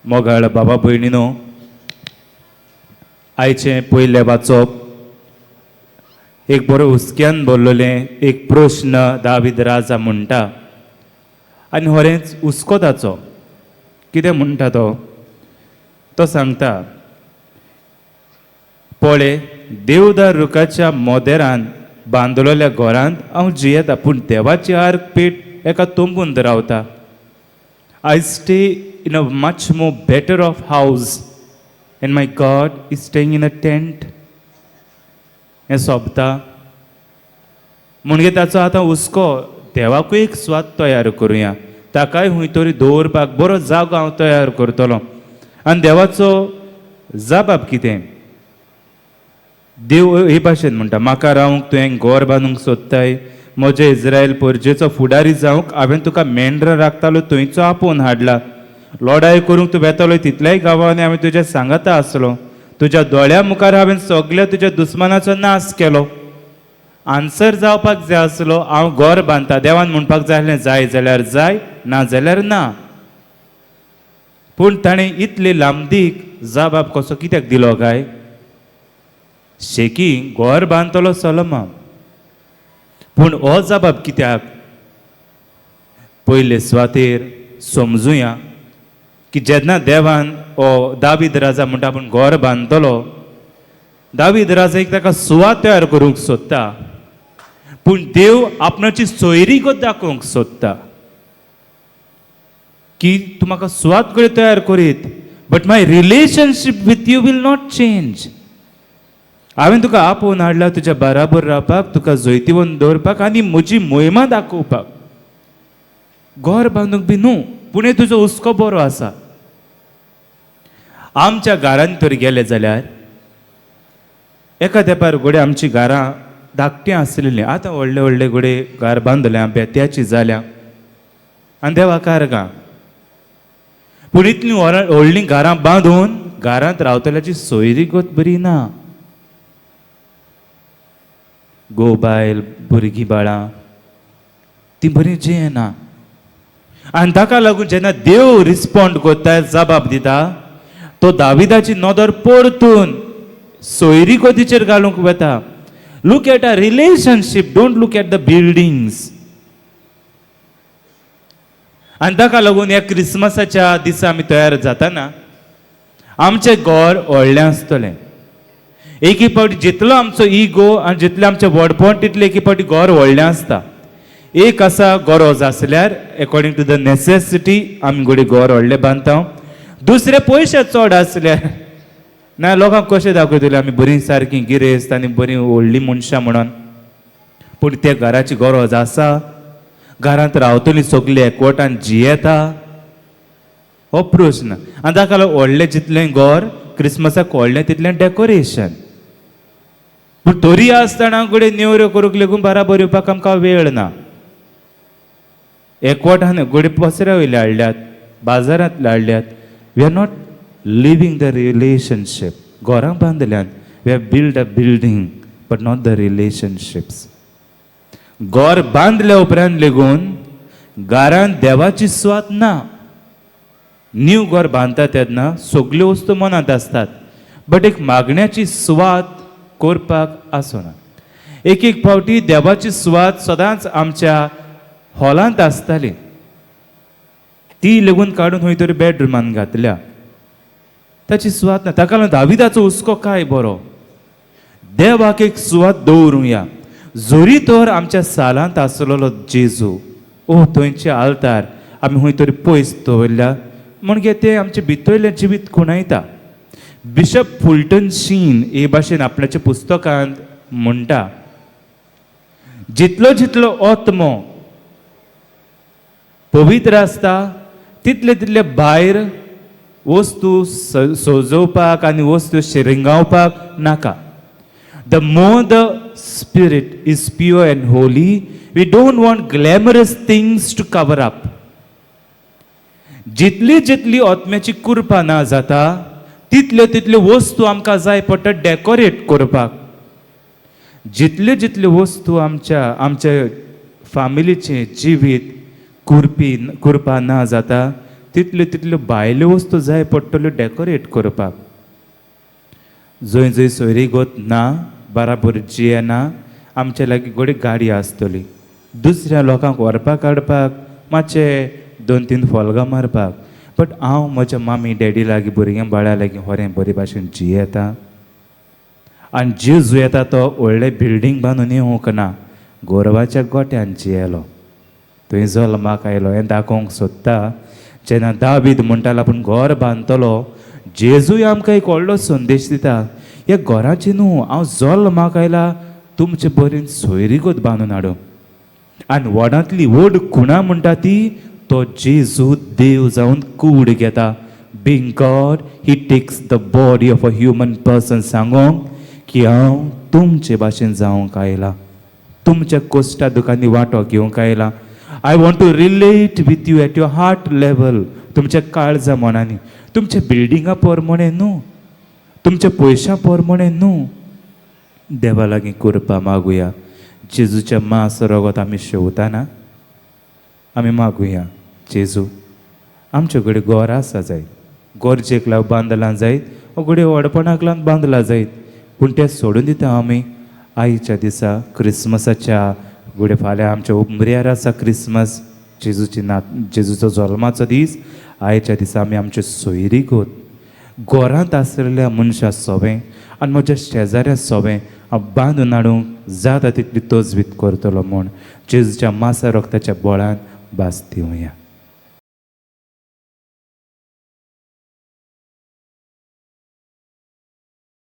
मोगाळ बाबा भयणीनो, आयचें पयलें वाचप एक बरो हुस्क्यान बोल्लोलें एक प्रश्न दावीद राजा म्हणटा आनी होरेंच हुस्को ताचो. कितें म्हणटा तो? तो सांगता, पळय देवदार रुखाच्या मोदेरान बांदलेल्या घरांत हांव जियेता, पूण देवाची आर्क पेट एका तंबूंत रावता. I stay in a much more better off house and my God is staying in a tent. हें सोबता म्हणजे ताचो आतां हुस्को, देवाकूय एक सुवात तयार करुया, ताकाय खंय तरी दवरपाक बरो जागो हांव तयार करतलो. आनी देवाचो जबाब कितें? देव हे भाशेन म्हणटा, म्हाका रावंक तुवें घर बांदूंक सोदताय? म्हजे इस्रायल परजेचो फुडारी जावंक हांवें तुका मेंढरां राखतालो थंयचो आपोवन हाडला. लडाय करूंक तूं वेतालो तितल्याय गांवांनी हांवें तुज्या सांगाता आसलो. तुज्या दोळ्या मुखार हांवें सगल्या तुज्या दुस्मानाचो नाश केलो. आन्सर जावपाक जाय आसलो, हांव घर बांदता. देवान म्हणपाक जाय आसलें, जाय जाल्यार जाय, ना जाल्यार ना. पूण ताणें इतले लांबदीक जबाब कसो कित्याक दिलो काय? शेकी घर बांदतलो सलोमा, पूण हो जबाब कित्याक? पयले सुवातेर समजुया की जेन्ना देवान हो दावीद राजा म्हणटा आपूण घर बांदतलो, दावीद राजा एक ताका सुवात तयार करूंक सोदता, पूण देव आपणाची सोयरीगत दाखोवंक सोदता की तूं म्हाका सुवात कडेन तयार करीत, but my relationship with you will not change. हांवें तुका आपोवन हाडला तुज्या बराबर रावपाक, तुका जैतिवंत दवरपाक आनी म्हजी मोहिमा दाखोवपाक. घर बांदूंक बी न्हू. पूण हे तुजो हुस्को बरो आसा. आमच्या घरांत तर गेले जाल्यार एका तेंपार घडये आमची घरां धाकटीं आसलेलीं. आतां व्हडले व्हडले घडये घर बांदल्या, बेत्याची जाल्या आनी देवा कारगां. पूण इतलीं व्हडलीं घरां बांदून घरांत रावतल्याची सोयरीगत बरी ना. घोव बायल, भुरगीं बाळां तीं बरीं जियेना. आनी ताका लागून जेन्ना देव रिस्पोंड करता, जबाब दिता, तो दाविदाची नदर परतून सोयरीगतीचेर घालूंक वता. Look at a relationship, don't look at the buildings. आनी ताका लागून ह्या क्रिसमसाच्या दिसा आमी तयार जाताना आमचें घर व्हडलें आसतलें. एक एक फावटी जितलो आमचो इगो आनी जितलें आमचें व्हडपण, तितलें एक फावटी घर व्हडलें आसता. एक आसा, गरज आसल्यार एकॉर्डींग टू the necessity आमी घडये घर व्हडलें बांदता. दुसरे, पयशे चड आसल्यार. ना लोकांक कशें दाखयतले आमी बरीं सारकीं गिरेस्त आनी बरीं व्हडलीं मनशां म्हणून? पूण त्या घराची गरज आसा? घरांत रावतलीं सगलीं एकवटान जियेता? हो प्रस्न. आनी ताका लागून व्हडलें जितलें घर क्रिसमसाक, व्हडलें तितलें डेकोरेशन. पूण तरी आसतना घडये नेवऱ्यो करूंक लेगून बराबर येवपाक आमकां वेळ ना. एकवटान घडये पसऱ्या वयले हाडल्यात, बाजारांतले हाडल्यात. We are not living the relationship. घरां बांदल्यात, we have build a building but not the relationships. घर बांदल्या उपरांत लेगून घरांत देवाची सुवात ना. न्यू घर बांदता तेन्ना सगल्यो वस्तू मनांत आसतात, बट एक मागण्याची सुवात करपाक आसना. एक एक फावटी देवाची सुवात सदांच आमच्या हॉलांत आसताली, ती लेगून काडून खंय तरी बेडरुमान घातल्या. ताची सुवात ना. ताका लागून दाविदाचो हुस्को काय बरो, देवाक एक सुवात दवरुया. जरी तर आमच्या सालांत आसलेलो जेजू ओ थंयचे आल्तार आमी खंय तरी पयस दवरल्या, म्हणजे ते आमचे भितरलें जिवीत खुणायता. बिशप फुलटन शीन हे भाशेन आपल्याच्या पुस्तकांत म्हणटा, जितलो जितलो आत्मो पवित्र आसता, तितले तितले भायर वस्तू सजोवपाक आनी वस्तू शिरंगावपाक नाका. The more the spirit is pure and holy, we don't want glamorous things to cover up. जितली जितली आत्म्याची कृपा ना जाता, तितल्यो तितल्यो वस्तू आमकां जाय पडटा डेकोरेट करपाक. जितल्यो जितल्यो वस्तू आमच्या आमच्या फामिलीचें जिवीत कुरपी कृपा ना जाता, तितल्यो तितल्यो वस्तू आमकां जाय पडटा डेकोरेट करपाक. तितल्यो तितल्यो भायल्यो वस्तू जाय पडटल्यो डेकोरेट करपाक. जंय जंय सोयरीगत ना, बराबर जियेना, आमचे लागीं घडये गाडी आसतली दुसऱ्या लोकांक व्हरपाक हाडपाक, मातशें दोन तीन फोल्गां मारपाक. बट हांव म्हज्या मामी डॅडी लागीं, भुरग्यां बाळा लागीं बरें बरे भाशेन जियेता. आनी जेजू येता तो व्हडलें बिल्डींग बांदून येवंक ना, गोरवाच्या गोट्यान जियेलो, थंय जल्माक आयलो हें दाखोवंक सोदता. जेन्ना दावीद म्हणटालो आपूण घर बांदतलो, जेजूय आमकां एक व्हडलो संदेश दिता, ह्या घराची न्हू, हांव जल्माक आयला तुमचे बरेन सोयरीगत बांदून हाडूंक. आनी व्हडांतली व्हड खुणा म्हणटा ती तो जेजू देव जावन कूड घेता. Being God, he takes the body of a human person, सांगोंक की हांव तुमचे भाशेन जावंक आयला, तुमच्या कोश्टा दुखांनी वांटो घेवंक आयला. I want to relate with you at your heart level, तुमच्या काळजा मनांनी, तुमच्या बिल्डिंगा प्रमाणे न्हू, तुमच्या पयशां प्रमाणे न्हू. देवा लागीं कृपा मागुया. जेजूच्या मास रगत आमी शेवताना आमी मागुया, जेजू, आमचे कडेन घर आसा जायत, गरजेक लागून बांदलां जायत वो घडये व्हडपणाक लागून बांदलां जायत, पूण तें सोडून दिता आमी. आयच्या दिसा क्रिसमसाच्या घडये फाल्यां आमच्या उमऱ्यार आसा क्रिसमस, जेजूची नात, जेजूचो जल्माचो दीस. आयच्या दिसा आमी आमचे सोयरीगत घरांत आसलेल्या मनशां सोबें आनी म्हज्या शेजाऱ्या सोबें हांव बांदून हाडूंक जाता तितली तजवीज करतलो म्हूण जेजूच्या मासा रक्ताच्या बळान भास दिवया.